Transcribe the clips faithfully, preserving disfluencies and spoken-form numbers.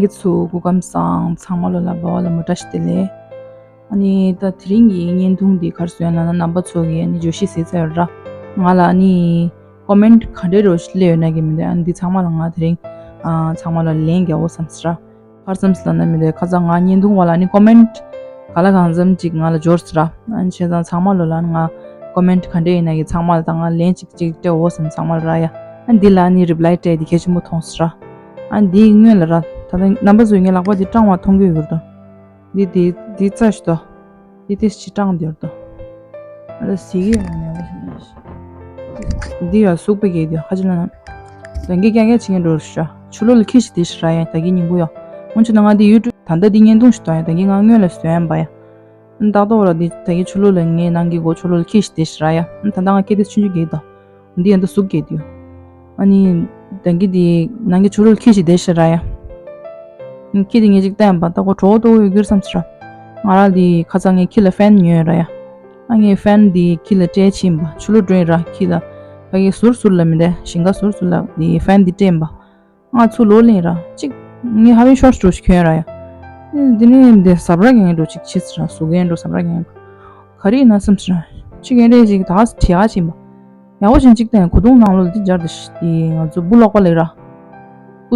ཚོ་སྐུ་ཁམས་བཟང་། ཚང་མ་ལོ་ལ་འབའ་བ་ལ་མོ་བཀྲ་ཤིས་བདེ་ལེགས། ཨ་ནི་ད་དེ་རིང་གི་བརྙན་ཐུང་འདི་གར་སོན་ལ་ན་རྣམ་པ་ཚོ་གི་ཨ་ནི་བརྗོད་གཞི་ཟེར་ཚར་ར། ང་ལ་ཨ་ནི་ཀོ་མེན་ཊི་ག་འདྲའི་རོ་སླེབས་ཡོད་ན་གི་མི་འདུག་ཨ་ནི་འདི་ཚང་མ་ལ་ང་དེ་རིང་ཨ་ཚང་མ་ལ་ལན་རྒྱག་འོ་བསམ་སི་ར། གར་བསམ་སི་ལ་ན་མི་འདུག་ཁ་ཚ་ང་བརྙན་ཐུང་བ་ལ་ཨ་ནི་ཀོ་མེན་ཊི་ག་ལ་གང་འཚམ་ཅིག་ང་ལ་འབྱོར་སི་ར། ཨ་ནི་བྱས་ཙང་ཚང་མ་ལོ་ལ་ང་ཀོ་མེན་ཊི་ག་འདྲའི་ཡིན་ན་གི་ཚང་མ་ལ་ད་ང་ལན་ཅིག་ཅིག་སྤྲད་འོ་བསམ་ཚང་མ་ལ་ར་ཡ། ཨ་ནི་འདི་ལ་ཨ་ནི་རི་པི་ལའི་སྤྲད་འདི་གལ་ཆེན་པོ་མཐོང་སི་ར། ཨ་ནི་འདིའི་སྔོན་ལ་ར་ད་ལྟ་རྣམ་པ་ཚོས་ངའི་ལག་པ་འདི་སྐྲངས་པ་མཐོང་གི་ཡོད་དོ། འདི་འདི་འདི་རྩ་ཞིག་དོ། འདི་ཏིས་ཅི་སྐྲངས་འདིར་དོ། ཨ་ལ་ཟིག་གི་ཡོང་ནས་འདི་ཡ་ཟུག་པ་གི་འདི་ཁ་ཅི་ལ་ན། ད་གིན་རྐྱང་རྐྱང་བྱེད་ངེས་འགྲོ་ཤ། ཆུ་ལོ་ལ་ཁི་ཞིག་འདི་ཞིག་ར་ཡ་ད་གིན་ཉིན་གུ་ཡ། སྔོན་ཆུ་ན་ང་འདི་ཡུ་ཊུབ་ད་ལྟ་འདི་བརྙན་ཐུང་ཞིག་དོ་ཡ་ད་གིན་ང་སྔོན་ལ་བཟོས་ཡ་འབའ་ཡ། ཏག་ཏག་ར་འདི་ད་གིན་ཆུ་ལོ་ལ་ངའི་ནང་གི་སྒོ་ཆུ་ལོ་ལ་ཁི་ཞིག་འདི་ཞིག་ར་ཡ། ད་ལྟ་ང་སྐད་དེ་ཆུང་ཆུང་གི་དོ། འདི་ཡང་ད་ཟུག་གེ་དུ། ཨ་ནི། ད་གི་འདི་ནང་གི་ཆུ་ལོལ་ཁྱི་ཞིག་བསྡད་ཤ་ར་ཡ། ཁྱི་དེ་ངས་ཅིག་བསྟན་པ་ད་ཁོ་གྲོགས་ཏོ་ཡོད་གྱུར་བསམ་ཟེར། ང་རང་འདི་ཁ་ཚ་ངས་ཁྱི་ལ་ཕན་ཉོས་ར་ཡ། ཨ་ངས་ཕན་འདི་ཁྱི་ལ་སྤྲད་ཕྱིན་པ་ཆུ་ལོ་སྒྲོན་ར་ཁྱི་ལ། ཕ་གི་ཟུར་ཟུར་ལ་མི་འདས་ཞིང་ཁ་ཟུར་ཟུར་ལ་འདི་ཕན་འདི་སྤྲད་པ། ང་ཚུར་ལོག་ལེན་ར་གཅིག་ངས་ཧ་བའི་ཤོར་འགྲོ་ཞིག་གྱོན་ར་ཡ། འདི་ནས་འདི་ཟབ་ར་གྱོན་འགྲོ་གཅིག་ཕྱིས་ར་ཟུག་གྱོན་འགྲོ་ཟབ་ར་གྱོན་འགྲོ། ག་རེ་ཡིན་ན་བསམ་ཟེར། གཅིག་གྱོན་རེ་གཅིག་ད་ག་ཟེ་བྲིས་ཡག་ཕྱིན་པ། ཡག་པོ་ཞིག་གཅིག་བསྟན་གོས་ཐུང་ནང་ལོགས་འདི་སྦྱར་ཏེ་ཤི་འདི་ང་ཚོ་སྦུ་ལོག་པ་ལེགས་ར།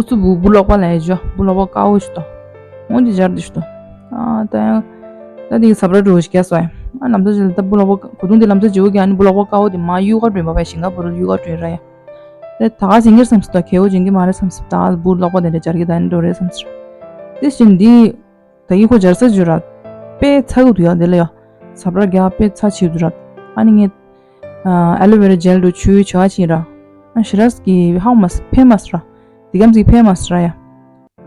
སྐུ་གཟུགས་སྦུ་སྦུ་ལོག་པ་ལེགས་ཇོ་སྦུ་ལོག་པ་དཀར་པོ་ཞིག་ཏོ། འོ་འདི་སྦྱར་ཏེ་ཤི་ཏོ། ཨ་ད་ཡང་། ད་འདི་ཟབ་ར་འགྲོ་ཞིག་གས་སོ་ཡ། ཨ་ལམ་ས་ཅིག་ལ་ད་སྦུ་ལོག་པ་གོས་ཐུང་འདི་ལམ་ས་ཅིག་འོ་གི་ཨ་ནི་སྦུ་ལོག་པ་དཀར་པོ་འདི་མ་གཡུག་ག་སྒྲོན་པ་བས་ཞིང་ཁ་བོ་རུ་གཡུག་ག་སྒྲོན་ར་ཡ། དེ་ད་ག་ཟིན་གྱི་རེད་བསམ་སོང་ད་གལ་བོ་འཇོན་གྱི་མ་རེད་བསམ་སོང་ད་སྦུག་ལོག་པ་དེ་འདྲ་སྦྱར་གྱི་ད་ནི་འགྲོ་རེད་བསམ་སོང་། དེ་བཞིན་འདི་ད་གི་ཁོ་སྦྱར་ས་བརྗོད་ར། དཔེ་ཚ་གི་འདུག་ཡ་དེ་ལ་ཡ། ཟབ་ར་རྒྱག་དཔེ་ཚ་ཆེ་འདུག་ར། ཨ་ནི་ངས་ཨ་ལོ་ཝེ་ར་ཇེལ་འགྲོ་ཆུའི་བྱ་བ་ཕྱིན་ར། ཨ་ཞི་རས་ཀྱི་ཧའོ་མ་ཕན་མ་སོང་ར། དེ་གམ་ཟིག་ཕན་མ་སོང་ར་ཡ།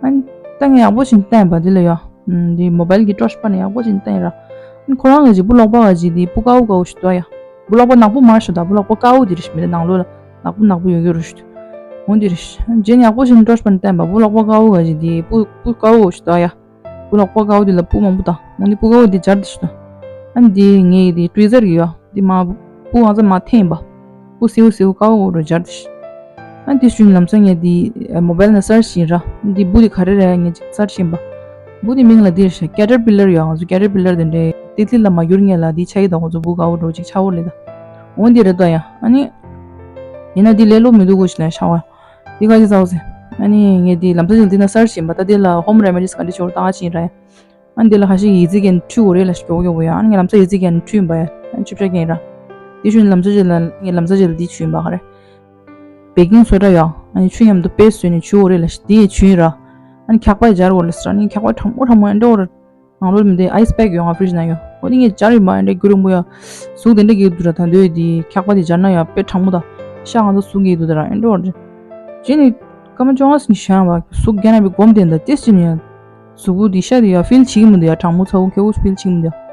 ཨན། ད་ངས་ཡག་པོ་ཞིག་བསྟན་པ་འདི་ལ་ཡ། འདི་མོ་བལ་གྱི་ཀྲོ་ཤ་པ་ནས་ཡག་པོ་ཞིག་བསྟན་ར། ཨན་ཁོ་རང་གི་ཅིག་སྦུ་ལོག་པ་ག་ཅིག་འདི་སྦུ་དཀར་པོ་དཀར་པོ་ཞིག་འདུག་ཡ། སྦུ་ལོག་པ་ནག་པོ་མ་ཞིག་འདུག་སྦུ་ལོག་པ་དཀར་པོ་འདི་རེད་ཤི་མི་དེ་ནང་ལོགས་ལ་ནག་པོ་ནག་པོ་ཡོད་ཀྱི་རུ་ཤི། འོ་འདི་རེད་ཤི། རྗེས་ནས་ཡག་པོ་ཞིག་ཀྲོ་ཤ་པ་ནས་བསྟན་པ་སྦུ་ལོག་པ་དཀར་པོ་ག་ཅིག་འདི་སྦུ་སྦུ་དཀར་པོ་ཞིག་འདུག་ཡ། སྦུ་ལོག་པ་དཀར་པོ་འདི་ལ་སྦུ་མང་པོ་དང་འོ་འདི་སྦུ་དཀར་པོ་འདི་སྦྱར་འདི་ཤི་དང་། ཨན་འདི་ངས་འདི་ཊུ་ཝི་ཛར་གི་ཡ། འདི་མ་སྤུ་ང་ཚོ་མ་འཐེན་པ། སྤུ་སེའུ་སེའུ་དཀར་པོ་རུ་སྦྱར་ཏེ་ཤི། ཨ་འདི་ཤུན་ལམ་སང་ངས་འདི་མོ་བལ་ནས་སར་ཤིང་ར་འདི་སྦུ་འདི་ག་རེ་རེད་ངས་ཅིག་སར་ཤིང་པ། སྦུ་འདི་མིང་ལ་འདི་རེད་ཤ་ཀེ་ཊར་པི་ལར་ཡོད་ང་ཚོ་ཀེ་ཊར་པི་ལར་དེ་འདྲའི་ཏི་ཏི་ལ་མ་གྱུར་ངེས་ལ་འདི་ཆ་གི་དང་ཁོ་ཚོ་སྦུ་དཀར་པོ་རུ་ཅིག་ཆ་པོ་ལེ་ད། འོ་འདི་རེད་ད་ཡ་ཨ་ནི། ཡིན་ན་འདི་ལས་སླ་མི་འདུག་གོ་ཤི་ལ་ཤ་བ། འདི་ག་ཅིག་ཚ་བ་ཟེ། ཨ་ནི་ངས་འདི་ལམ་སང་ཅིག་འདི་ན་སར་ཤིང་པ་ད་འདི་ལ་ཧོམ་རེ་མེ་ཌིས་ག་འདྲ་ཆོར་ད་ང་ཤིང་ར་ཡ། ཨ་འདི་ལ་ཁ་ཤས་ཡི་ཙི་གན་འཁྲུ་འོ་རེད་ལ་ཤི་གོ་གོ་ཡ། ཨ་ནི་ལམ་ས་ཡི་ཙི་གན་འཁྲུ་ཡིན་པ་ཡ། ཨ་ཆུ་བྱ་གན་ར། དེ་ཤུན་ལམ་ས་ཅིག་ལ་ངས་ལམ་ས་ཅིག་ལ་འདི་ཆུ་ཡིན་པ་ག་རེ། བེ་ཀིང་སོ་ཌ་ཡ། ཨ་ནི་ཆུ་མཉམ་དུ་པེ་སི་བཟོས་ནས་ཆུ་འོ་རེད་ལ་ཤི་འདི་ཡི་ཆུ་ཡིན་ར། ཨ་ནི་འཁྱག་པ་ཡི་སྦྱར་འོ་ལ་ཤི་ཨ་ནི་འཁྱག་པ་གྲང་མོ་གྲང་མོ་ཨ་འདྲ་འོ་ར། ནང་ལོགས་མི་འདི་ཨའི་སི་པེག་ཡོད་ང་ཕི་རིཇ་ནང་ཡོད། འོ་འདི་ངས་སྦྱར་ཡིན་པ་ཨ་འདྲ་རྒྱུ་རིང་པོ་ཡ། ཟུག་དེ་འདྲ་གི་འདུག་ར་ད་འདོད་འདི་འཁྱག་པ་འདི་སྦྱར་ན་ཡ་དཔེ་གྲང་མོ་ད། ཤ་ང་ཚོ་ཟུག་གི་འདུག་ད་ར་ཨ་འདྲ་འོ་ར། རྗེས་ནི། སྐར་མ་བཅོ་ལྔ་ཟིན་བཞག་པ་ཟུག་རྒྱ་ན་བའི་སྒོམ་དེ་འདྲ་ཏེ་ཟིན་ཡ། གཟུགས་པོ་འདི་ཤ་འདི་ཡ་ཕིལ་བྱེད་ཀྱི་མི་འདུག་ཡ་གྲང་མོ་ཚ་བོ་ཁེ་བོ་ཕིལ་བྱེད་ཀྱི་མི་འདུག་ཡ།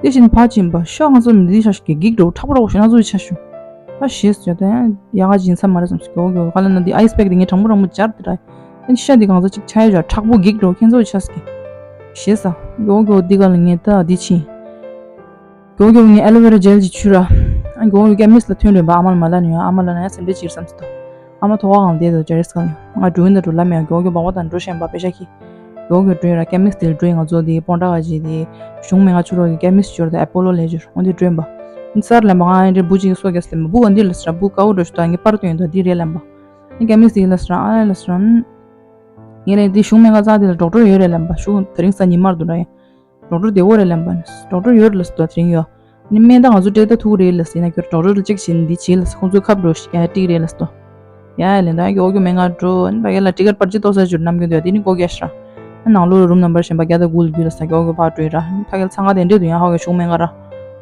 དེ་བཞིན་ཕར་ཕྱིན་པ་ཤ་ང་ཚོ་མི་འདི་ཤ་ཞིག་གི་འགྱིག་འགྲོ་མཁྲེགས་པོ་འདྲ་བོ་ཞིག་སྣ་ཚོགས་ཀྱི་ཆ་ཞུ། ཨ་ཞེས་ཟེར་ད་ཡང་ཡག་ག་སྦྱིན་ས་མ་རེད་བསམ་སོང་གོ་གོ་ག་ལ་ན་འདི་ཨའི་སི་པེག་འདི་ངས་གྲང་མོ་གྲང་མོ་སྦྱར་དེ་ར། ཨ་ཤ་འདི་གང་ཚ་ཅིག་ཆ་ཡོད་ཅག་མཁྲེགས་པོ་འགྱིག་འགྲོ་ཁྱེད་ཚོ་ཆ་སྐྱེ། ཞེས་ས། གོ་གོ་འདི་ག་ལ་ངས་ད་འདི་ཕྱིན། གོ་གོ་ངས་ཨ་ལོ་ཝེ་ར་ཇེལ་ཅིག་བྱུགས་ར། ཨ་གོ་གོ་ཀེ་མིས་ལ་ཐོན་རེད་པ་ཨ་མ་ལ་མ་ལ་ནི་ཡང་ཨ་མ་ལ་ན་ཡང་སེམས་ཁྲལ་བྱེད་བསམ་སོང་། ཨ་མ་ཐོག་ཁ་གང་བསྡད་དོ་ཇ་རེས་གང་ཡོད་ང་འགྲོ་ཡིན་ད་འགྲོ་ལ་མེད་གོ་གོ་བག་བག་དང་འགྲོ་བཞིན་པ་པེ་ཤ་ཁྱི། གོ་གོ་འགྲོ་ཡིན་ར་ཀེ་མིས་དེར་འགྲོ་ཡིན་ང་ཚོ་དེ་སྤོན་ཊ་ག་ཅིག་དེ་གཞུང་མེད་ང་ཆུ་རོགས་ཀྱི་ཀེ་མིས་འབྱོར་དང་ཨེ་པོ་ལོ་ལས་འབྱོར་འོ་འདི་འགྲོ་ཡིན་པ། ཨིན་སར་ལན་པ་ང་ཨེ་འདྲེ་བུ་ཅིག་སོ་རྒྱས་ལེན་པ་བུ་ག་འདི་ལ་སྲ་བུ་ཀ་འུ་འགྲོ་ཞུ་ད་ངས་པར་སྟོན་ད་འདི་རེད་ལན་པ། ཨིན་ཀེ་མིས་དེ་ལ་སྲ་ཨ་ལ་སྲ། ངས་ལས་འདི་གཞུང་མེད་ང་ཚ་དེ་ལ་ཌོག་ཊར་ཡོད་རེད་ལན་པ་གཞུང་དེ་རིང་སང་ཉི་མར་འདུག་ར་ཡིན། ཌོག་ཊར་བདེ་བོ་རེད་ལབ་པ། ཌོག་ཊར་ཡོད་རེད་ལབ་སོང་དེ་རིང་ཡོད། ནི་སྨན་ད་ང་ཚོ་སྤྲད་ད་ཐུག་རེད་ལབ་སོང་ཡིན་ན་ཁྱོད་ཌོག་ཊར་ཅིག་བྱས་ནས་འདི་བྱས་ལབ་སོང་ཁོང་ཚོའི་ཁབ་འགྲོ་ཞིག་ཡ་ཏིག་རེད་ལབ་སོང་། ཡ་ཡ་ལེན་ད་ཡ་གི་འོ་གི་སྨན་ཁང་འགྲོ་ཨ་ནི་ཕ་གི་ལ་ཊི་ཀེ་ཊི་པར་ཅི་ཏོག་ས་བཅུར་བསྣམས་གི་འདུག་ཡ་དེ་ནི་སྒོ་རྒྱག་ཤག་ཨ་ནང་ལོགས་རུམ་ནམ་བར་གཞན་པ་བརྒྱ་དང་དགུ་ལ་རྒྱུ་ལ་ས་གི་འོ་གི་ཕར་འགྲོ་ཡིན་ར་ཨ་ནི་ཕ་གི་ལ་ཚང་ཁ་དེ་འདྲས་འདུག་ཡ་ཧ་གི་གཞུང་སྨན་ཁང་ར།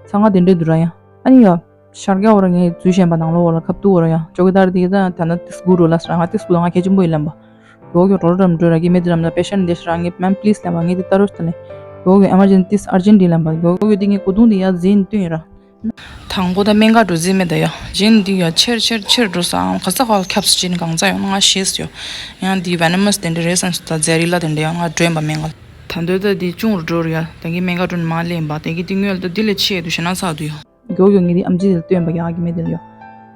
ཚང་ཁ་དེ་འདྲས་འདུག་ར་ཡ། ཨ་ནི་ཡ། ཤར་རྒྱ་འོ་ར་ངས་འཛུལ་བཞིན་པ་ནང་ལོགས་འོ་ལ་ཁབ་ཏུ་འོ་ར་ཡང་ཅོ་ཀི་དར་དེ་ད་ད་ན་ཏིས་གུ་རུ་ལ་སྲ་ང་ཏིས་གུ་ད་ང་གལ་ཆེན་པོ་ཡིན་ལབ་པ། གོ་གོ་ཀྲོ་ཀྲོ་འགྲོ་ར་གི་མེ་དི་རམ་ལ་པེ་ཤན་དེ་སྲ་ངས་མེམ་པི་ལིས་ལབ་པ་ངས་དེ་ཏ་རོ་ཤི་ད་ལེ། གོ་གོ་ཨེ་མར་ཇེན་ཏིས་ཨར་ཇེན་དི་ལབ་པ་གོ་གོ་དེ་ངས་གོ་དུང་དེ་ཡ་འཛིན་བཏོན་ར། དང་པོ་ད་སྨན་ཁང་འགྲོ་རྩིས་མེད་ད་ཡ་ཇེན་དི་ཡ་ཆེར་ཆེར་ཆེར་འགྲོ་ས་ཨང་ག་ས་ག་ལ་ཁྱབ་སུ་ཅིན་གང་ཚ་ཡོང་ང་ཤེས་སུ་ཡོ། ཡང་དེ་ཝེ་ནོ་མ་སི་དེ་འདྲ་རེད་བསམ་སུ་ད་ཛེ་རི་ལ་དེ་འདྲ་ཡང་ང་འགྲོ་ཡིན་པ་སྨན་ཁང་ད་འདོད་ད་དེ་ཅུང་རུ་འགྲོ་ར་ཡ་ད་གི་སྨན་ཁང་འགྲོ་ནི་མ་ལེན་པ་ད་གི་དེ་སྔོན་ལ་ད་དེ་ལས་ཆེ་ཡོད་དུ་ཞེ་ན་ཚ་དུ་ཡོ། མགྱོགས་མགྱོགས་ངས་དེ་ཨམ་ཆི་དེ་ལ་སྟོན་པ་རྒྱ་གར་གྱི་སྨན་དེ་ལ་ཡོད།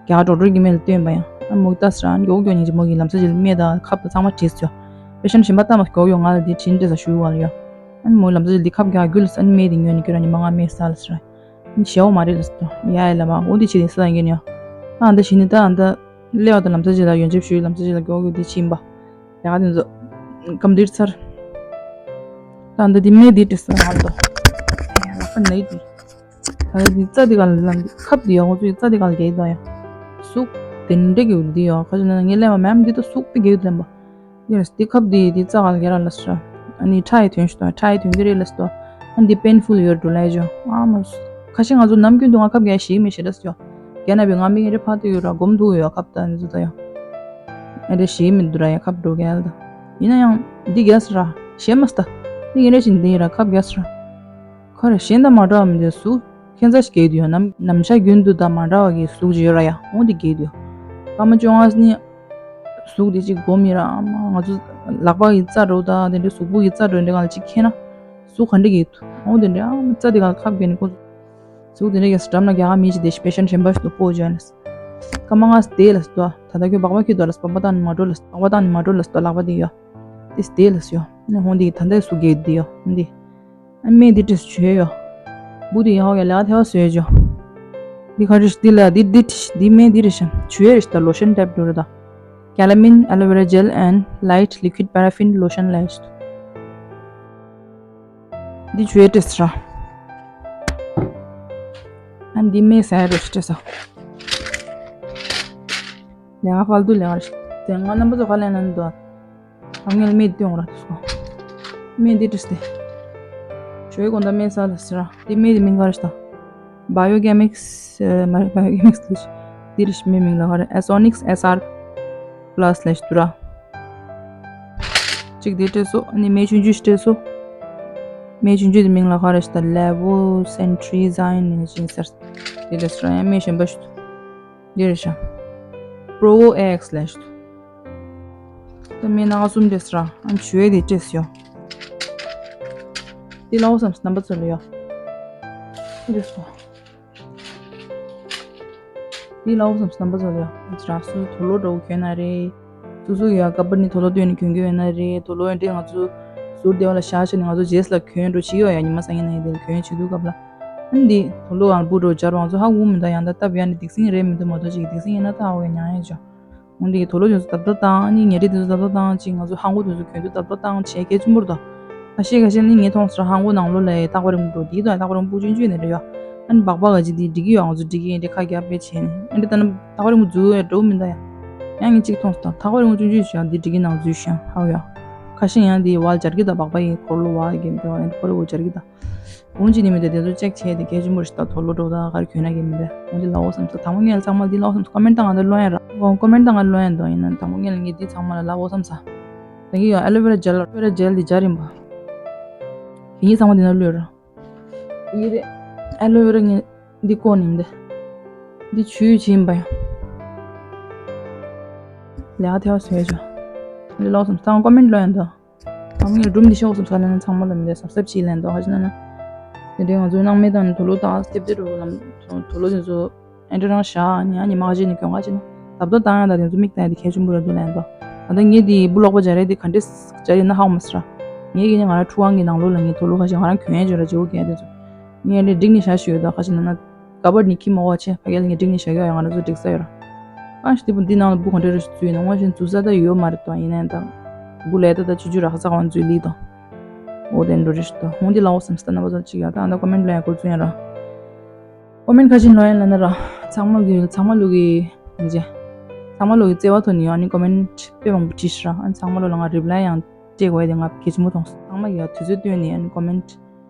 རྒྱ་གར་ཌོག་ཊར་གྱི་སྨན་ལ་སྟོན་པ་ཡང་ཨ་མོ་ལྟ་སི་རང་མགྱོགས་མགྱོགས་ཉིན་གཅིག་མོ་གི་ལམ་སང་ཅིག་ལ་སྨན་དང་ཁབ་དང་ཚང་མ་བྲིས་སོ། པེ་ཤན་གཞན་པ་ལྟ་མ་གོ་ཡོང་ང་ལ་འདི་བྲིས་འདྲ་ས་ཞུ་བ་ལ་ཡོ། ཨ་ནི་མོ་ལམ་ས་ཅིག་འདི་ཁབ་རྒྱག་རྒྱུ་ལ་ས་ཨ་ནི་སྨན་འདི་ཉོས་ནས་ཁྱོད་རང་ཉི་མ་ལྔ་སྨན་ཟ་ལ་ཟེར། ཨ་ནི་ཞེའོ་མ་རེད་ལ་ཟེར་ཏོ། ཡ་ཡ་ལ་མ་འོ་འདི་བྱེད་དེ་ས་ཡིན་གྱི་ནི་ཡོ། ཨ་འདི་བྱེད་ནི་ད་ཨ་འདི་སླེབས་པ་དང་ལམ་ས་ཅིག་ལ་ཡོན་ཆབ་ཞུས། ལམ་ས་ཅིག་ལ་མགྱོགས་མགྱོགས་འདི་ཕྱིན་པ། ལས་ཀ་དེ་ཚོ་གམ་བླིཊ་ཚར། ད་འདི་འདི་སྨན་འདི་བྲིས་སོང་ང་ལ་ཏོ། ཡ་ལག་པ་ན་ཡི་འདི། ད་འདི་རྩ་འདི་ག་ལ་ལ་འདི་ཁབ་འདི་ཡོ། ཁོ་ཚོའི་རྩ་འདི་ག་ལ་རྒྱག་ཡི་ད་ཡ། ཟུག་དེ་འདྲ་གི་འདི་ཡོ། ཁ་ཅིག་ན་ངས་ལས་མ་མེམ་འདི་ད་ཟུག་དེ་རྒྱག་ཡི་ད་ལེན་པ། འདི་རེད། འདི་ཁབ་འདི་འདི་རྩ་ག་ལ་རྒྱག་ར་ལ་ཟེར། ཨ་ནི་ཁྲག་ཡི་ཐོན་ཤི་ཏོ། ཁྲག་ཡི་ཐོན་གི་རེད་ལ་ཟེར་ཏོ། ཨ་འདི་པེན་ཕུལ་ཡོད་འགྲོ་ལ་ཡ་ཇོ། ཨ་མ་ཁ་ཤས་ང་ཚོ་ནམ་རྒྱུན་དུ་ང་ཁབ་རྒྱག་ཤེས་མི་ཤེས་ལ་ཟེར་ཡོ། རྒྱ་ནག་པའི་ང་མི་ངན་རེ་ཕ་ཏུ་ཡོད་ར་སྒོམ་འདུག་ཡོད་ཁབ་ད་འདི་ཚོ་ད་ཡོ། ཨེ་རེ་ཞེས་མི་འདུག་ར་ཡ་ཁབ་འགྲོ་གལ་ད། ཡིན་ན་ཡང་འདི་རྒྱག་ས་ར་ཞེས་མ་སྟ། འདི་ངན་རེ་བཞིན་འདི་ར་ཁབ་རྒྱག་ས་ར། ཁོ་ར་གཞན་དང་མ་འདྲ་བ་མི་འདུག་ཟུག་ཁྱད་མཚར་ཞིག་རྒྱག་འདུག་ཡོ། ནམ་ནམ་ཞག་རྒྱུན་དུ་དང་མ་འདྲ་བ་གི་ཟུག་ཅིག་ཡོད་ར་ཡ། འོ་འདི་རྒྱག་འདུག་ཡོ། སྐར་མ་བཅོ་ལྔ་ནི་ཟུག་འདི་ཅིག་སྒོམ་ཡིན་ར། ཨ་མ་ང་ཚོ་ལག་པ་གི་རྩ་འགྲོ་ད་དེ་འདྲའི་གཟུགས་པོ་གི་རྩ་འགྲོ་འདི་ག་ལ་ཅིག་ཁེན་ན་ཟུག་ག་འདྲ་རྒྱག་འདུག་འོ་དེ་འདྲ་ཨ་མ་རྩ་འདི་ག་ལ་ཁབ་རྒྱག་ནི་ཁོ་ཟུག་དེ་འདྲ་རྒྱག་ས་འགྲམ་ལ་རྒྱག་ག་མི་ཅིག་དེ་པེ་ཤན་གཞན་པ་ཞིག་ཏུ་སྤོ་བྱོས་ནས། སྐར་མ་ལྔ་བསྡད་ལ་སོ། ད་ལྟ་ཁྱོད་སྦག་སྦག་ཁྱོད་དོ་ལ་སོ། སྦག་སྦག་བཏང་ནས་མ་འགྲོ་ལ་སོ། སྦག་སྦག་བཏང་ནས་མ་འགྲོ་ལ་སོ། ལག་པ་དེ་ཡོ། དེ་བསྡད་ལ་སོ་ཡོ། ནས་ཧོང་དེ་ད་ལྟ་ཟུག་རྒྱག་དེ་ཡོ། འདི་ཨ་སྨན་འདི་བྲིས་བྱོས་ཡོ། བུ་དེ་ཡོ་ཧོ་ག་ལས་ཐལ་བ་བཟོས་ཅོ། འདི་ཁ་བྲིས་འདི་ལ་འདི་འདི་བྲིས་འདི་སྨན་འདི་རེད་ཤམ་བྱོས་རེད་ད་ལོ་ཤན་ཊའིབ་འགྲོ་རེད་ད། Calamine aloe vera gel and light liquid paraffin lotion ལས། འདི་བྱོས་བྲིས་ར། ཨ་འདི་སྨན་ཟ་ཡ་རེད་བྲིས་ས། ལས་ཀ་ཧྥལ་ཏུ་ལས་ཀ་རེད། དེ་ང་རྣམ་པ་ཚོ་ག་ལས་ན་འདུག་ཨ་ངས་སྨན་སྟོན་འོང་ར་དུས་སོ། སྨན་འདི་བྲིས་ཏེ། ཞོའི་དགོང་དག་སྨན་ཟ་ལ་ཟེར་ར། འདི་སྨན་འདི་མིང་ག་རེ་ཟེར། Biochemix ཨ་མ་Biochemix ལ་ཟེར། འདི་རེད་སྨན་མིང་ལ་ག་རེ་Asonix S R plus ལ་ཟེར་ར། གཅིག་འདི་བྲིས་སོ། ཨ་ནི་སྨན་ཆུང་ཆུང་ཞིག་བྲིས་སོ། སྨན་ཆུང་ཆུང་འདི་མིང་ལ་ག་རེ་ཟེར། Levocetirizine ནི་ཅིག་ཟེར། འདི་རེད་ཟེར་ཡང་སྨན་གཞན་པ་ཞིག་འདུག་འདི་རེད་ཤག Provo A X ལ་ཞུ། ད་སྨན་སྣ་ཁ་གསུམ་འདྲེས་ར། ཨ་ནི་བྱུས་དེ་འདྲེས་ཡོ། འདི་ལའོ་བསམ་སོང་རྣམ་པ་ཚོ་ལ་ཡོ། འདི་འདྲེས་སོ། འདི་ལའོ་བསམ་སོང་རྣམ་པ་ཚོ་ལ་ཡོ། འདི་ར་སུ་དུག་ལོག་འདྲ་བོ་གྱོན་ན་རེད། སུ་སུ་ཡོ་ཀ་པར་ནི་དུག་ལོག་སྟོན་ནས་གྱོན་གྱི་ཡོད་ན་རེད། དུག་ལོག་ཡོད་འདྲེ་ང་ཚོ་ཟུར་སྡེ་བ་ལ་བཞག་བྱས་ནས་ང་ཚོ་རྗེས་ལ་གྱོན་འགྲོ་བྱེད་ཀྱི་ཡོད་ཡ། ཉི་མ་སང་ཉིན་ན་ཡིན་དེ་ལ་གྱོན་བྱེད་དུས་སྐབས་ལ། ཨ་ནི་འདི་དུག་ལོག་ཨང་བུ་འགྲོ་སྦྱར་བ་ང་ཚོ་ཧ་གོ་མི་འདུག་ཡང་ད་སྟབས་ཡག་ནི་སྡིག་སྲིན་རེད་མི་འདུག་མ་གཏོགས་ཅིག་སྡིག་སྲིན་ཡིན་ན་ད་ཧ་གོ་ཡ་མྱང་ཡ་ཅོ། འོན་ཏེ་དུག་ལོག་དེ་ཚོ་ཏག་ཏག་བཏང་། ཨ་ནི་ཉལ་ཁྲི་དེ་ཚོ་ཏག་ཏག་བཏང་། ཅིག་ང་ཚོ་ཧང་གོ་དེ་ཚོ་གྱོན་དུས་ཏག་ཏག་བཏང་བྱས་གལ་ཆེན་པོ་རེད་དོ། ཁ་ཤས་ཁ་ཤས་ནི་ངས་མཐོང་སོང་། ཧང་གོ་ནང་ལོགས་ལ་རྟག་པར་འགྲོ་དེ་དང་རྟག་པར་སྤུ་ཅུང་ཅུང་ནས་རེད་ཡོ། ཨ་ནི་སྦག་སྦག་ག་ཅིག་དེ་འགྲིག་གི་ཡོད། ང་ཚོ་འགྲིག་གི་ཡིན་དེ་ཁ་རྒྱབ་པས་བྱས་ནས་ཨ་འདི་ལྟ་ན་རྟག་པར་འགྲོ་འཛུལ་ཡ་འགྲོ་མི་འདུག་ཡ། ཡང་ངས་གཅིག་མཐོང་སོང་། རྟག་པར་འགྲོ་ཅུང་ཅུང་ཞིག་ཡང་འདི་འགྲིག་གི་ནང་འཛུལ་ཤག་ཧ་གོ་ཡ། ཁ་ཤས་ཡང་དེ་བལ་སྦྱར་གི་ད་སྦག་སྦག་ཡིན་འཁོར་ལོ་བ་གི་དེ་བ་ཡིན་འཁོར་ལོ་བ་སྦྱར་གི་ད། འོན་ཅི་ནི་མི་དེ་དེ་ཚོ་ཅེག་བྱས་ཏེ་གལ་ཆེན་པོ་རེད་ད། དུག་ལོག་འགྲོ་ད་གར་གྱོན་ན་གི་མི་དེ། འོན་ཅི་ལའོ་བསམ་སོང་། དང་པོ་ངས་ཚང་མ་འདི་ལའོ་བསམ་སོང་། ཀོ་མེན་ཊི་ད་ང་འདི་ལོན་ཡ་ར། ཀོ་མེན་ཊི་ད་ང་ལོན་ཡ་འདུག་ཡིན་ན་དང་པོ་ངས་ལ་ངས་འདི་ཚང་མ་ལ་ལའོ་བསམ་སོང་། ད་ངས་ཡང་ཨ་ལོ་ཝེ་ར་ཇེལ་ཨ་ལོ་ཝེ་ར་ཇེལ་འདི་སྦྱར་ཡིན་པ། ངས་ཚང་མ་འདི་ན་ལོས་ར། ཡི་རེད། ཨ་ལོ་ཝེ་ར་ངས་འདི་བཀོག་ནི་མི་འདི། འདི་བྱུས་བྱིན་པ་ཡང་། ལས་ཀ་ཐལ་བ་བཟོས་ཆོག་འདི་ལའོ་བསམ་སོང་། ཀོ་མེན་ཊི་ལོན་ཡ་འདུག་ཚང་མ་ངས་སྒྲུང་འདི་ཤོག་སུ་ཚ་ལན་ཚང་མ་ལ་མི་འདྲ་སབ་སབ་ཅིག་ལན་དོ་ཧ་ཅི་ན་ན། དེ་འདྲའི་ང་ཚོའི་སྣང་མེད་དང་དུག་ལོག་དང་སྟེབ་སྟེ་འགྲོ་ལམ་དུག་ལོག་དེ་ཚོ་ཨེ་འདྲ་རང་བཞག་ཉ་ཉི་མ་ཁ་ཤས་ནས་གྱོན་ག་ཅི་ན་ད་ལྟ་བཏང་ཡང་ད་དེ་ཚོ་མིག་བལྟས་དེ་གལ་ཆེན་པོ་ར་འདུག་ལན་དོ། ད་ལྟ་ངས་དེ་སྦུ་ལོག་པ་སྦྱར་རེད་དེ་ག་འདྲས་སྦྱར་ཡིན་ན་ཧ་གོ་མ་སི་ར། ངས་ཀྱི་ནི་ང་རང་ཁྲུ་ཝང་གི་ནང་ལོགས་ལ་ངས་དུག་ལོག་ཁ་ཤས་ང་རང་གྱོན་ཡ་ཅོ་ར་ཇེ་བོ་གས་དེ་ཚོ། ངས་ལས་འགྲིག་ནི་བཞག་ཞུ་ཡོད་དོ་ཁ་ཤས་ན་ན། ག་པར་ནི་ཁྱི་མོ་བ་ཆེ་ཕ་གི་ལ་ངས་འགྲིག་ནི་བཞག་ཡོད་ཡང་ང་རང་ཚོ་འགྲིག་ས་ཡོད་ར། ཨ་ཤི་དེ་བུ་འདི་ནང་ལ་སྦུ་ག་འདྲ་རེ་ཞིག་བཙུགས་ཡིན་ན་དངོས་གཞི་འཛུལ་ས་ད་ཡོད་མ་རེད་དོ། ཡིན་ནའི་ད་སྦུ་ལས་ད་ད་ཆུ་ཆུ་ར་ཁ་ས་ག་བ་འཛུལ་ལི་དོ། འོ་དེ་འགྲོ་རེ་ཞིག་དོ་འོ་འདི་ལ་འོ་བསམ་སི་ད་ན་བ་ཚོ་ཅིག་ཡ་ད་ཨ་ད་ཀོ་མེན་ཊི་ལོན་ཡ་འགོ་བཙུགས་ཡ་ར། ཀོ་མེན་ཊི་ཁ་ཤས་ལོན་ཡ་ལ་ན་ར། ཚང་མ་གི་ཚང་མ་ལུ་གི་ཡིན་ཅེ། ཚང་མ་ལུ་གི་བརྩེ་བ་ཐོག་ནས་ཡང་ནི་ཀོ་མེན་ཊི་དཔེ་མང་པོ་བྲིས་ཤི་ར། ཨ་ཚང་མ་ལུ་ལ་ང་རི་པི་ལའི་ཡང་སྤྲད་དགོས་ཡ་དེ་ང་གལ་ཆེན་པོ་མཐོང་སོང་། ཚང་མ་གི་ཡ་དུས་ཚོད་བཏོན་ནས་ཡང་ནི་ཀོ་མེན་ཊི་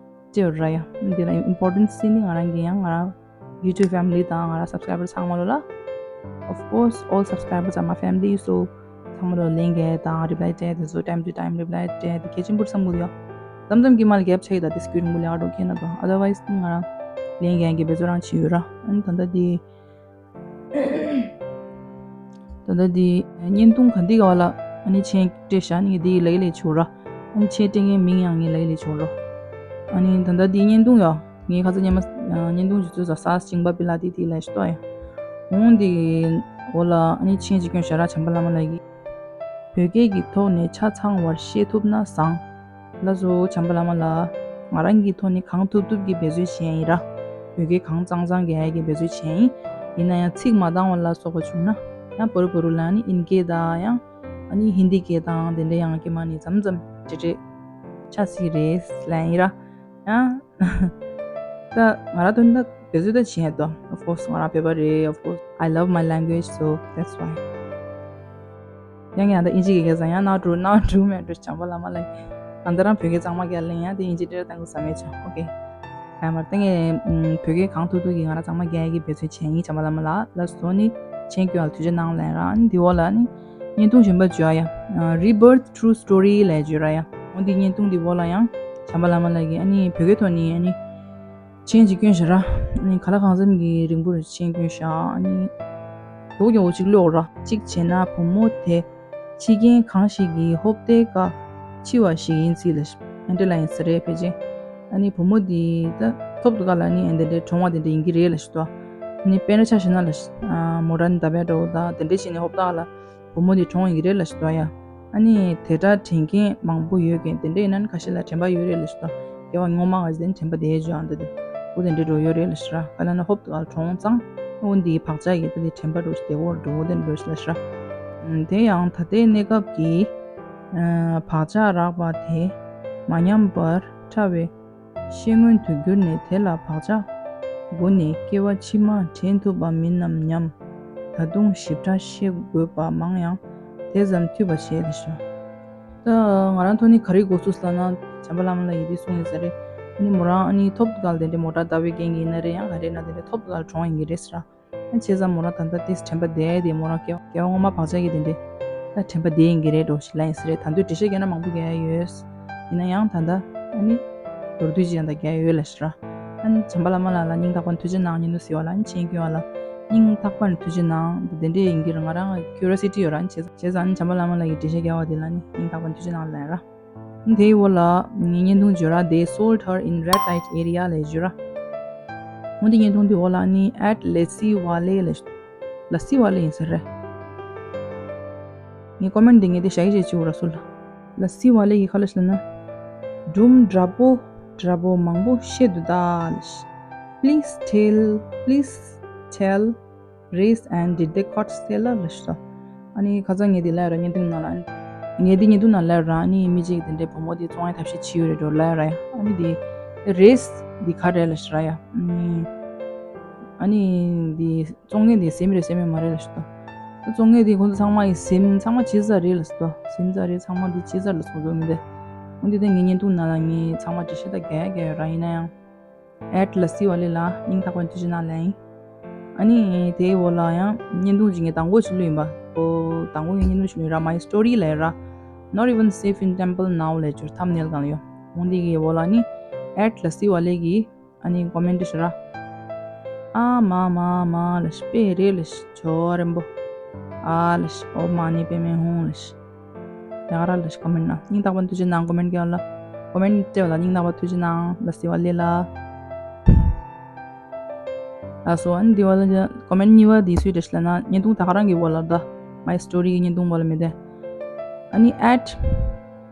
སྤྲད་ར་ཡ། འདི་ལ་ཨིམ་པོར་ཊེན་སི་ནི་ང་རང་གི་ཡང་ང་རང་YouTube family དང་ང་རང་subscriber ཚང་མ་ལོ་ལ། Of course, all subscribers are my family, so ཚང་མ་ལོ་ལན་རྒྱག་དང་reply སྤྲད་དེ་ཚོ་time to time reply སྤྲད་དེ་གལ་ཆེན་པོར་བསམ་གི་ཡོད། མཚམས་མཚམས་ཀྱི་མ་ལ་གེབ་ཆགས་ཡོད་ད་དེ་སྐྱུར་མོ་ལས་ཀ་འགྲོ་མཁན་ན་དང་otherwise ང་རང་ལན་རྒྱག་གི་འབད་རྩོལ་རང་བྱེད་ཡོད་ར། ཨ་ནི་ད་ལྟ་དེ། ད་ལྟ་འདི་བརྙན་ཐུང་ག་འདི་ག་བ་ལ་ཨ་ནི་མཆན་སྤྲད་བཞག་ནི་འདི་ལ་ཡི་ལས་བྱོས་ར། ཨ་ནི་མཆན་སྤྲད་མཁན་མིང་ཡང་ངས་ལ་ཡི་ལས་བྱོས་ར། ཨ་ནི་ད་ལྟ་འདི་བརྙན་ཐུང་ཡ་ངས་ཁ་ཚ་སྙན་མ་བརྙན་ཐུང་ཞིག་བཙུགས་ས་སཱ་སིང་པ་པི་ལ་དི་དི་ལ་ཞིག་ཏོ་ཡ། འོང་འདི་འོ་ལ་ཨ་ནི་མཆན་ཅིག་སྐྱོན་བཞག་ར་བྱམས་པ་བླ་མ་ལ་ཡི། བོད་སྐད་ཀྱི་ཐོག་ནས་ཆ་ཚང་བར་ཤེས་ཐུབ་ན་བཟང་། ལགས་སོ། བྱམས་པ་བླ་མ་ལགས། ང་རང་གི་ཐོག་ནས་གང་ཐུབ་ཐུབ་ཀྱིས་འབད་རྩོལ་བྱས་ཡིན་ར། བོད་སྐད་གང་གཙང་གཙང་རྒྱག་ཡ་གི་འབད་རྩོལ་བྱས་ཡིན། ཡིན་ན་ཡང་ཚིག་མ་འདང་བ་ལ་སོགས་པ་བྱུང་ན། ཡང་བོར་བོར་ལ་ནི་ཨིན་སྐད་དང་ཡང་ཨ་ནི་ཧིན་དི་སྐད་དང་དེ་འདྲ་ཡང་སྐད་མ་ནི་མཚམས་མཚམས་འདྲེ་འདྲེ་ཆགས་སྲིད་རེད་ལབ་ཡིན་ར། ཡང་ད་ང་རང་དོན་དག་འབད་རྩོལ་ད་བྱེད་ཡ་དོ། Of course ང་རང་བོད་པ་རེད། Of course I love my language, so that's why. ཡང་ཡང་ད་ཨིན་ཇི་གི་སྐད་ཟ་ཡང་now do now do matter བྱམས་པ་བླ་མ་ལགས། ང་ད་རང་བོད་སྐད་གཙང་མ་རྒྱག་ལེན་ཡང་དེ་ཨིན་ཇི་འདྲ་བཏང་གི་ཟ་མེད་ཆོག་ཨོ་ཀེ། ཡང་མར་ཏང་ངས་བོད་སྐད་གང་ཐུབ་ཐུབ་ཀྱིས་ང་རང་གཙང་མ་རྒྱག་ཡ་གི་འབད་རྩོལ་བྱས་ཡིན། བྱམས་པ་བླ་མ་ལགས། ལགས་སོ་ནི་མཆན་སྐྱོན་ལ་ཐུགས་རྗེ་གནང་ལབ་ཡིན་ར། ཨ་ནི་འདི་འོག་ལ་ནི་བརྙན་ཐུང་གཞན་པ་བརྗོད་ཡ། Rebirth True Story ལབ་བརྗོད་ར་ཡ། འོ་འདི་བརྙན་ཐུང་འདི་འོག་ལ་ཡང་བྱམས་པ་བླ་མ་ལགས་ཀྱིས་ཨ་ནི་བོད་སྐད་ཐོག་ནས་ཨ་ནི་མཆན་ཅིག་བསྐྱོན་བཞག་ར། ཨ་ནི་ག་ལ་གང་འཚམ་གྱི་རིང་པོར་མཆན་བསྐྱོན་བཞག་ཨ་ནི་མགྱོགས་མགྱོགས་ཅིག་ཀློག་ར། གཅིག་བྱས་ན་བུ་མོ་དེ་འཆི་རྐྱེན་གང་ཞིག་གིས་ཧོབ་སྟེ་ཀ་འཆི་བ་ཞིག་ཡིན་སྲིད་ལ་ཨེ་འདྲ་ལ་ཡིན་ས་རེད་ཕལ་ཆེར། ཨ་ནི་བུ་མོ་འདི་ད་ཐོབ་ཏུ་ཀ་ལ་ནི་ཨེ་འདི་འདྲའི་གྲོངས་བ་དེ་འདྲ་ཡིན་གྱི་རེད་ལ་ཞུ་དོ། ཨ་ནི་དཔེར་ན་ཆ་བཞག་ན་ལ་མོ་ཊ་ནི་ད་བས་འགྲོ་ད་དེ་འདྲ་བྱས་ནས་ཧོབ་ཏ་ལ་བུ་མོ་འདི་གྲོངས་ཡིན་གྱི་རེད་ལ་ཞུ་དོ་ཡ། ཨ་ནི་དེ་འདྲ་དྲན་མཁན་མང་པོ་ཡོད་མཁན་དེ་འདྲ་ཡིན་ན་ནི་ཁ་ཤས་ལ་དྲན་པ་ཡོད་རེད་ལ་ཞུ་དོ། སྐྱེ་བ་སྔོན་མ་ག་ཅི་དེ་ནི་དྲན་པ་དེ་ཡོད་ཨ་འདི་དེ་འོ་དེ་འདྲ་འགྲོ་ཡོད་རེད་ལ་ཞུ་ར། ག་ལ་ན་ཧོབ་ཏུ་ཀ་ལ་གྲོངས་ཙང་འོ་འདི་བག་ཆགས་ཀྱི་ད་དེ་དྲན་པ་འགྲོ་ཞིག་དེ་འོ་འགྲོ་འོ་དེ་འགྲོ་ཞིག་ལ་ཞུ་ར། དེ་ཡང་ད་ལྟའི་གནས་སྐབས་ཀྱི་བག་ཆགས་རགས་པ་དེ་མ་ཉམས་པར་ཕྲ་བའི་ཤེས་མངོན་དུ་གྱུར་ནས་དེ་ལ་བག་ཆགས་སྒོ་ནས་སྐྱེ་བ་ཕྱི་མ་དྲན་ཐུབ་པ་མིན་ནམ་སྙམ། ད་དུང་ཞིབ་ཕྲ་ཤེས་དགོས་པ་མང་ཡང་དེ་ཙམ་འཐུས་པ་བྱས་ལ་ཞུ། ད་ང་རང་ཐོག་ནས་ག་རེ་དགོས་ཚུལ་ལབ་ན་བྱམས་པ་བླ་མ་ལགས་ཡིད་དུ་གསུངས་ཡོད་ས་རེད། ཨ་ནི་མོ་རང་ཨ་ནི་ཐོབ་ཏུ་ཀ་ལ་དེ་འདྲའི་མོ་ཊ་ལྟ་བའི་རྐྱེན་གྱིས་ཡིན་ན་རེད། ཡང་ག་རེ་ན་དེ་འདྲའི་ཐོབ་ཏུ་ཀ་ལ་གྲོངས་ཡིན་གྱི་རེད་ཟེར་ར། ཨ་བྱས་ཙང་མོ་རང་ད་ལྟ་དེ་དྲན་པ་བསྡད་དེ་མོ་རང་སྐྱེ་སྐྱེ་བ་སྔོན་མ་བག་ཆགས་ཀྱི་དེ་འདྲའི་ད་དྲན་པ་བསྡད་ཡིན་གྱི་རེད་འགྲོ་ཞིག་ལབ་ཡིན་ས་རེད། ད་དུང་འགྲེལ་བཤད་རྒྱག་ན་མང་པོ་རྒྱག་ཡ་ཡོད། ཡིན་ན་ཡང་ད་ལྟ་ཨ་ནི་མདོར་བསྡུས་ཅིག་ཡང་ད་རྒྱག་ཡ་ཡོད་ལ་ཞེ་དྲག་ཨ་ནི་བྱམས་པ་བླ་མ་ལགས་ལ་སྙིང་ཐག་པ་ནས་ཐུགས་རྗེ་གནང་། བརྙན་ཐུང་གཟིགས་པ་ལ་ཨ་ནི་མཆན་སྐྱོན་པ་ལ་སྙིང་ཐག་པ་ནས་ཐུགས་རྗེ་གནང་། དེ་འདྲས་ཡིན་གྱི་རེད། ང་རང་ལ་ཁྱུ་རི་ཨོ་སི་ཊི་ཡོད་ར། ཨ་ནི་བྱས་བྱས་ཙང་ཨ་ནི་བྱམས་པ་བླ་མ་ལགས་ཀྱིས་འགྲེལ་བཤད་རྒྱག་པ་དེ་ལ་ཨ་ནི་སྙིང་ཐག་པ་ནས་ཐུགས་རྗེ་གནང་ལབ་ཡིན་ར། ཨ་ནི་དེའི་འོག་ལ་ངའི་བརྙན་ཐུང་བརྗོད་ར། They sold her in red light area ལབ་བརྗོད་ར། འོ་འདི་བརྙན་ཐུང་དེའི་འོག་ལ་ཨ་ནི་at Lassie Wale ལབ། ལ་སི་ཝ་ལེ་ཡིན་ས་རེད། ངའི་ཀོ་མེན་ཊི་འདི་ངས་དེ་ཞག་ཅིག་བྱེད་ཅིག་འོ་ར་སུ་ལ། ལ་སི་ཝ་ལེ་ཡིས་ག་ལབ་ཤག་ལབ་ན། སྒྲུང་འདྲ་པོ་འདྲ་པོ་མང་པོ་བཤད་འདུག་ད་ལབ་ཤག Please tell, please tell, Race and did they caught Stella ལབ་ཤག་ཨ་ནི་ཁ་སང་ངས་དེ་ལབ་ཡོད་ར། བརྙན་ཐུང་ནང་ལ་ཨ་ནི་ངས་དེ་བརྙན་ཐུང་ནང་ལབ་ཡོད་ར། ཨ་ནི་མི་གཅིག་གིས་དེ་འདྲའི་བུ་མོ་དེ་བཙོང་ཡའི་ཐབས་ཤེས་བྱས་ཡོད་རེད་འགྲོ་ལབ་ཡོད་ར་ཡ། ཨ་ནི་དེ་རེས་དེ་ག་རེ་ལབ་ཤག་ར་ཡ། ཨ་ནི་ཨ་ནི་དེ་བཙོང་མཁན་དེ་སིམ་རེད་སིམ་མེད་མ་རེད་ལབ་ཤག་ད། བཙོང་མཁན་དེ་ཁོང་ཚོ་ཚང་མ་ཡི་སིམ་ཚང་མ་ཇི་ཙམ་རེད་ལབ་ཤག་ད། སིམ་ཙམ་རེད། ཚང་མ་དེ་ཇི་ཙམ་ལ་སོང་འདུག་མི་འདི། འོན་ཏེ་དེ་ངའི་བརྙན་ཐུང་ནང་ལ་ངས་ཚང་མ་འགྲེལ་བཤད་ད་རྒྱག་ཡ་རྒྱག་ཡོད་ར། ཡིན་ན་ཡང་at ལ་སི་ཝ་ལེ་ལ་སྙིང་ཐག་པ་ནས་ཐུགས་རྗེ་གནང་ལབ་ཡིན། ཨ་ནི་དེའི་འོག་ལ་ཡང་བརྙན་ཐུང་ཅིག་ངས་དང་པོ་ཞིག་བླུགས་ཡིན་པ། ཨོ་དང་པོ་ངས་བརྙན་ཐུང་ཞིག་བླུགས་ཡིན་ར། My story ལབ་ཡོད་ར། Not even safe in temple now ལབ་བྱས་ཐམ་ནེལ་སྒང་ལ་ཡོད། འོ་འདི་གི་འོག་ལ་ནི་at ལ་སི་ཝ་ལེ་གིས་ཨ་ནི་ཀོ་མེན་ཊི་ཞིག་ར། ཨ་མ་མ་མ་ལབ་ཤག་དཔེ་རེད་ལབ་ཤག་ཇོ་བོ་རིན་པོ། ཨ་ལབ་ཤག་ཨོཾ་མ་ཎི་པདྨེ་ཧཱུྃ་ལབ་ཤག་ཡ་ག་ར་ལབ་ཤག་ཀོ་མེན་ཊི་ནང་སྙིང་ཐག་པ་ནས་ཐུགས་རྗེ་གནང་། ཀོ་མེན་ཊི་རྒྱབ་ལ་ཀོ་མེན་ཊི་སྤྲད་པ་ལ་སྙིང་ཐག་པ་ཐུགས་རྗེ་གནང་ལ་སི་ཝ་ལེ་ལ། ལགས་སོ། ཨ་ནི་འདི་བ་ལ་ཀོ་མེན་ཊི་གཉིས་པ་འདི་སུའི་འགྲེལ་བཤད་ལབ་ན་བརྙན་ཐུང་ད་ག་རང་གི་འོག་ལ་ད། My story གི་བརྙན་ཐུང་འོག་ལ་མེད་དེ། ཨ་ནི་at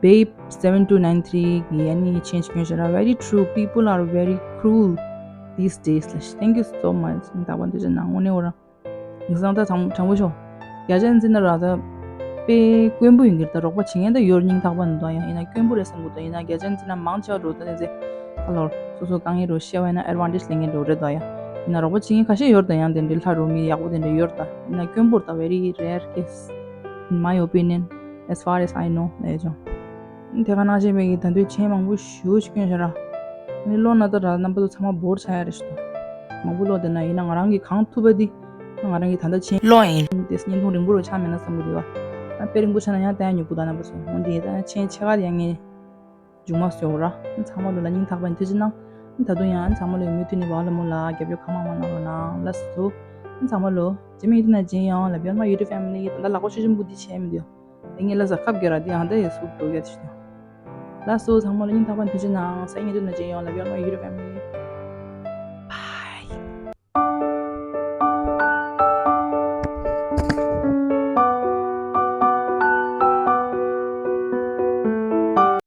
babe seven two nine three གིས་ཨ་ནི་མཆན་ཞིག་སྐྱོན་བཞག་ར། Very true, people are very cruel these days ལབ་ཤག Thank you so much. སྙིང་ཐག་པ་ནས་ཐུགས་རྗེ་གནང་། དངོས་གནས་འོ་ར། ཡིན་ཙང་ད་དྲང་དྲང་པོ་ཤོད། རྒྱ་ཆ་འཛིན་ན་ར་ད་དཔེ་དཀོན་པོ་ཡིན་གྱི་རེད། ད་རོགས་པ་བྱེད་མཁན་ད་ཡོད་རེད། སྙིང་ཐག་པ་ནས་ད་ཡང་ཡིན་ན་དཀོན་པོ་རེད་བསམ་གྱི་འདུག་ད་ཡིན་ན་རྒྱ་ཆ་འཛིན་ན་མང་ཆེ་བ་འགྲོ་ད་ནས་ཚེ་ཁ་ལོར་སོ་སོ་དཀའ་ངལ་འགྲོ་ཤེས་པ་ཡིན་ན་ཨེཌ་ཝན་ཊེཇ་ལེན་མཁན་འགྲོ་རེད་ད་ཡ། ཡིན་ན་རོགས་པ་བྱེད་མཁན་ཁ་ཤས་ཡོད་རེད་ད་ཡང་དེ་འདྲའི་ལྷ་འགྲོ་མི་ཡག་པོ་དེ་འདྲ་ཡོད་རེད་ད། ཡིན་ན་དཀོན་པོ་རེད་ད། Very rare case in my opinion, as far as I know ལབ་ཡ་ཅང་། དེ་ག་ནང་བཞིན་པའི་གི་ད་དུང་མཆན་མང་པོ་ཞེ་པོ་ཅིག་སྐྱོན་བཞག་ར། ཨ་ནི་ཀློག་ན་ད་ར་རྣམ་པ་ཚོ་ཚང་མ་བོར་ཆགས་ཡ་རེད་ཤག་ད། མང་པོ་ཀློག་བསྡད་ན་ཡིན་ན་ང་རང་གིས་གང་ཐུབ་པ་འདི་ང་རང་གིས་ད་ལྟ་མཆན་ཀློག་ཡིན། དེ་བརྙན་ཐུང་རིང་པོ་རུ་ཆགས་མེད་ན་བསམ་གྱི་འདུག་བ། ཨ་དཔེ་རིང་པོ་ཆགས་ན་ཡང་བལྟ་ཡ་ཉོབ་གི་འདུག་རྣམ་པ་ཚོ། འོན་ཏེ་ད་མཆན་ཕྱེད་ཀ་དེ་ཡང་ངས་མཇུག་མ་བཟོ་ར། ཚང་མ་ལོ་ལ་སྙིང་ཐག་པ་ནས་ཐུགས་རྗེ་གནང་། ད་དུང་ཡང་ཚང་མ་ལོ་མུ་མཐུད་ནས་བག་ལ་མུ་ལ་རྒྱབ་སྐྱོར་གང་མང་མང་གནང་རོགས་གནང་ལགས་སོ། ཚང་མ་ལོ་རྗེས་མའི་བརྙན་ཐུང་ནང་མཇལ་ཡོང་། ལབ་ཡོད་མ་ཡུ་ཊུབ་ཕེ་མི་ལི་ད་ལྟ་ལག་པ་ཆུ་ཆེན་པོ་འདི་བྱས་མི་འདུག་དེ་ངས་ལ་ཟ་ཁབ་རྒྱག་ར་དེ་ཡང་ད་ཡ་སུབ་འགྲོ་གི་ཡ་དེ་ཤི་ད། ལགས་སོ། ཚང་མ་ལ་སྙིང་ཐག་པ་ནས་ཐུགས་རྗེ་གནང་། སང་ཉིན་དུ་ན་མཇལ་ཡོང་། ལབ་ཡོད་མ་ཡུ་ཊུབ་ཕེ་མི་ལི།